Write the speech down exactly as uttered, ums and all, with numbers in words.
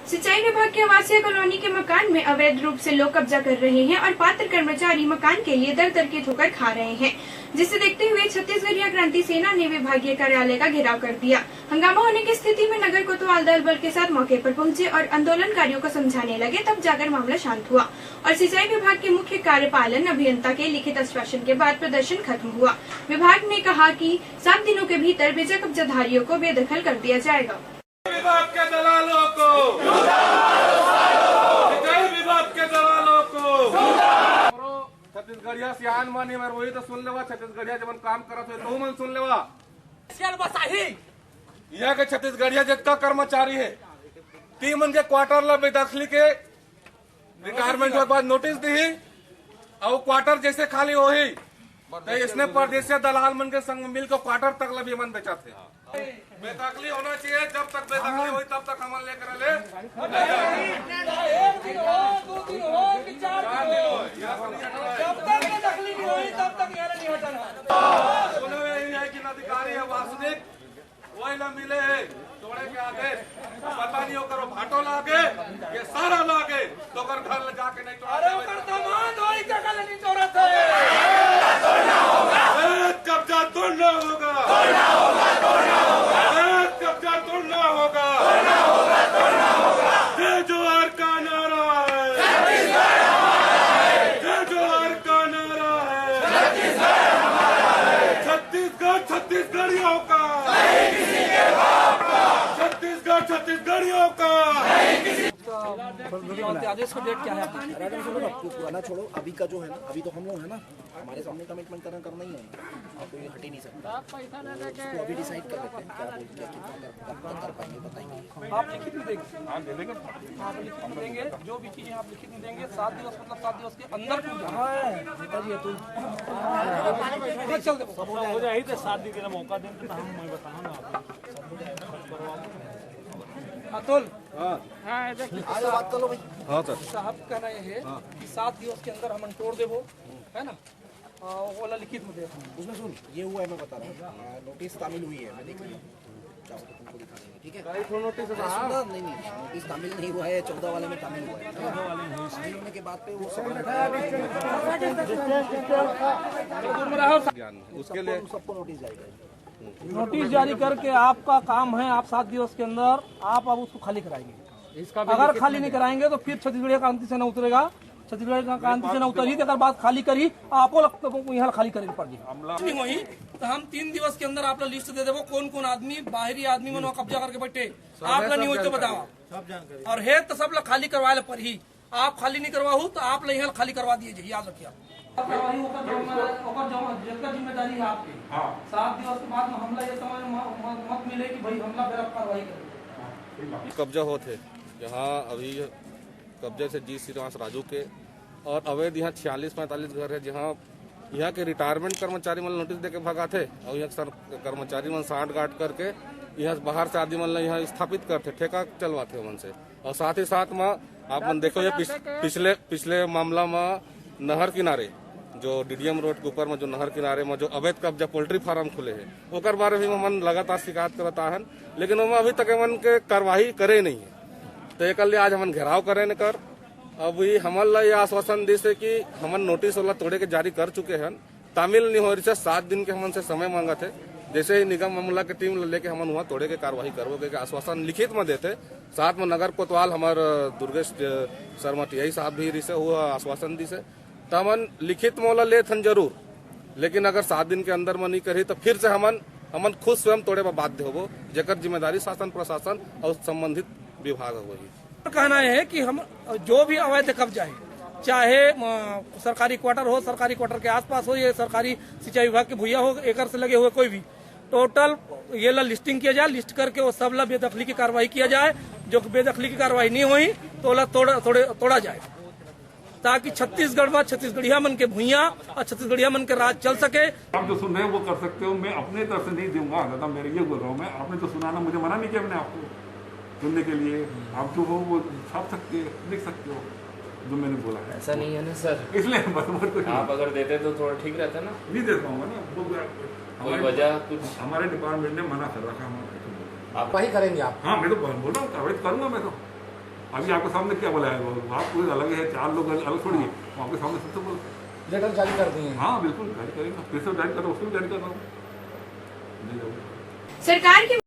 सिंचाई विभाग के आवासीय कॉलोनी के मकान में अवैध रूप से लोग कब्जा कर रहे हैं और पात्र कर्मचारी मकान के लिए दर दर के ठोकर खा रहे हैं, जिसे देखते हुए छत्तीसगढ़िया क्रांति सेना ने विभागीय कार्यालय का घेराव कर दिया। हंगामा होने की स्थिति में नगर कोतवाल दल बल के साथ मौके पर पहुंचे और आंदोलनकारियों को समझाने लगे, तब जाकर मामला शांत हुआ और सिंचाई विभाग के मुख्य कार्यपालन अभियंता के लिखित आश्वासन के बाद प्रदर्शन खत्म हुआ। विभाग ने कहा कि सात दिनों के भीतर बेजा कब्जाधारियों को बेदखल कर दिया जाएगा। विभाग के दलालों को, सिंचाई विभाग के दलालों को। छत्तीसगढ़िया सियान मानी, मैं वही तो सुन लेवा। छत्तीसगढ़िया जब काम करत हो तो मन सुन लेवा। सियान बसाही। यहाँ के छत्तीसगढ़िया जितना कर्मचारी है, तीन मन के क्वार्टर ला बेदखली के रिटायरमेंट के बाद नोटिस दी, और क्वार्टर जैसे खाली होही, तो इसने परदेसिया दलाल मन के संग मिल के क्वार्टर तक ला भी मन बेचत हे। बेदखली होना चाहिए, जब तक बेदखली होही, तब तक हमन लेकर ले। एक दिन हो, दो दिन हो कि चार दिन हो, जब तक बेदखली नहीं होही, तब तक यहाँ नहीं हटना। सुनो, यही है कि अधिकारी है वासनिक, वही ला मिले हे, तोड़े के आदेश। पता नहीं ओकर भाटो लागे, ये सारा लागे, तो ओकर घर ले जाके नहीं तोड़ा अरे, देवे। ओकर दामाद होई के गल नहीं तोड़त हे। अवैध कब्जा तोड़ना होगा। अवैध कब्जा तोड़ना होगा। जय जोहार का नारा है। जय जोहार का नारा है। छत्तीसगढ़ छत्तीसगढ़ियों का। छत्तीसगढ़ छत्तीसगढ़ियों का। आदेश का डेट क्या है आपका? अरे, अरे, सुनो ना, पु-, पुराना छोड़ो, अभी का जो है ना, अभी तो हम लोग है ना, हमारे सामने कमिटमेंट करना, करना ही है ना, आप कोई हट ही नहीं सकता। तो अभी डिसाइड कर लेते हैं क्या बोल, क्या, कितना कर, कब तक कर पाएंगे, बताएंगे। आप लिखित में देंगे। हाँ, दे देंगे। आप लिखित में देंगे, जो भी चीजें आप लिखित में देंगे, सात दिवस, मतलब सात दिवस के अंदर पूरा। हाँ, नेताजी, ये तो चल दे। हो जाए तो सात दिन के लिए मौका दें, तो हम, मैं बताऊंगा आपको। अतुल। हाँ। हाँ, इधर। आ जाओ, बात कर लो भाई। हाँ सर। साहब कहना ये है हाँ। कि सात दिवस के अंदर हमन तोड़ देबो, है ना? आ, वो वाला लिखित में दे। उसमें सुन, ये हुआ है, मैं बता रहा हूँ। आ, नोटिस तामील हुई है, मैं देख लिया। जाओ तो तुमको दिखा देंगे, ठीक है? कई ठो नोटिस है अरे साहब। सुन ना, नहीं, नहीं, नोटिस तामील नहीं हुआ है, चौदह वाले में तामील हुआ है। तामील होने के बाद पे वो सब ज्ञान, उसके लिए सबको नोटिस जाएगा। नोटिस जारी करके आपका काम है, आप सात दिवस के अंदर आप अब उसको खाली कराएंगे। इसका भी अगर लिखित खाली में नहीं दे। कराएंगे तो फिर छत्तीसगढ़ क्रांति सेना उतरेगा। छत्तीसगढ़ क्रांति सेना उतरही, तो अगर बात खाली करही, आपको लगता है यहाँ खाली करेंगे पड़ जाए। हमला नहीं हुई तो हम तीन दिवस के अंदर आप लोग लिस्ट दे देबो, कौन कौन आदमी, बाहरी आदमी मन कब्जा करके बैठे, आप लोग नहीं हुई तो बताओ। और है तो सब लोग खाली करवाए ला पड़ही। आप खाली नहीं करवाहू तो आप ले यहाँ खाली करवा दिए जाइए, याद रखिए। कार्रवाई ओकर जो, ओकर जो, जेकर जिम्मेदारी है आपके। हाँ। सात दिवस के बाद में हमला ये समय म-, म-, मत मिले कि भाई हमला फिर आप कार्रवाई करें। हाँ, ठीक है। कब्जा होत हे, यहाँ अभी कब्जे से जी श्रीनिवास राजू के और अवैध यहाँ छियालीस पैंतालीस घर है, जहाँ यहाँ के रिटायरमेंट कर्मचारी मन नोटिस देके भगाथे और यहाँ सर कर्मचारी मन सांठ गांठ करके यहाँ बाहर से आदमी मन ला यहाँ स्थापित करथे, ठेका चलवाथे ओमन से। और साथ ही साथ में आप मन देखो, ये पिछ-, पिछले, पिछले मामला में नहर किनारे, जो डीडीएम रोड के ऊपर में जो नहर किनारे में जो अवैध कब्जा पोल्ट्री फार्म खुले हे, ओकर बारे में हमन लगातार शिकायत करत आहन, लेकिन ओमा अभी तक एमन के कार्रवाई करे नहीं है। तो एकर लिए आज हमन घेराव करे न कर अभी हमन ला ये आश्वासन दिस हे कि हमन नोटिस वाला तोड़े के जारी कर चुके हन। तामील नहीं हो रही से सात दिन के हमन से समय मांगत हे। जैसे ही निगम अमला के टीम ला लेके हमन वहाँ तोड़े के कार्रवाई करबो के आश्वासन लिखित में देथे। साथ में नगर कोतवाल हमार दुर्गेश, अ, शर्मा टीआई साहब भी रिसे हुआ आश्वासन दिस हे। त हमन लिखित में ओला लेत हन जरूर, लेकिन अगर सात दिन के अंदर में नहीं करही तो फिर से हमन, हमन खुद स्वयं तोड़े बर बाध्य होबो, जेकर जिम्मेदारी शासन प्रशासन और संबंधित विभाग होही। कहना है कि हम जो भी अवैध कब्जा है, चाहे, अ, सरकारी क्वार्टर हो, सरकारी क्वार्टर के आसपास हो, ये सरकारी सिंचाई विभाग के भुइया हो, एकर से लगे हुए कोई भी, टोटल ये ला लिस्टिंग किया जाए, लिस्ट करके वो सब ला बेदखली की कार्रवाई किया जाए। जो बेदखली की कार्रवाई नहीं हुई तो ओला तोड़ा, तोड़े, तोड़ा जाए, ताकि छत्तीसगढ़ में छत्तीसगढ़िया मन के भुइया और छत्तीसगढ़िया मन के राज चल सके। आप जो सुन रहे हैं वो कर सकते हो, मैं अपने तरफ से नहीं दूंगा। दादा, मेरे ये बोल रहा हूँ मैं, आपने जो सुना ना, मुझे मना नहीं किया मैंने आपको सुनने के लिए। आप जो हो वो छाप सकते हो, लिख सकते हो जो मैंने बोला है। ऐसा नहीं है ना सर। इसलिए बराबर को आप अगर देते तो थोड़ा ठीक रहता ना। नहीं दे पाऊंगा ना, वो कोई हमारे, वजह कुछ? हमारे डिपार्टमेंट ने मना कर रखा हमारे को। आप वही करेंगे आप? हाँ, मैं तो बोल रहा हूँ, कार्रवाई तो करूंगा मैं तो। अभी आपके सामने क्या बोला है, वो आप पूरे अलग है, चार लोग अलग छोड़िए, वो आपके सामने सबसे बोला। लेटर जारी कर दिए हैं। हाँ, बिल्कुल जारी करेगा, फिर से जारी कर रहा हूँ, उसको भी जारी कर रहा हूँ। नहीं जाऊँगा। सरकार के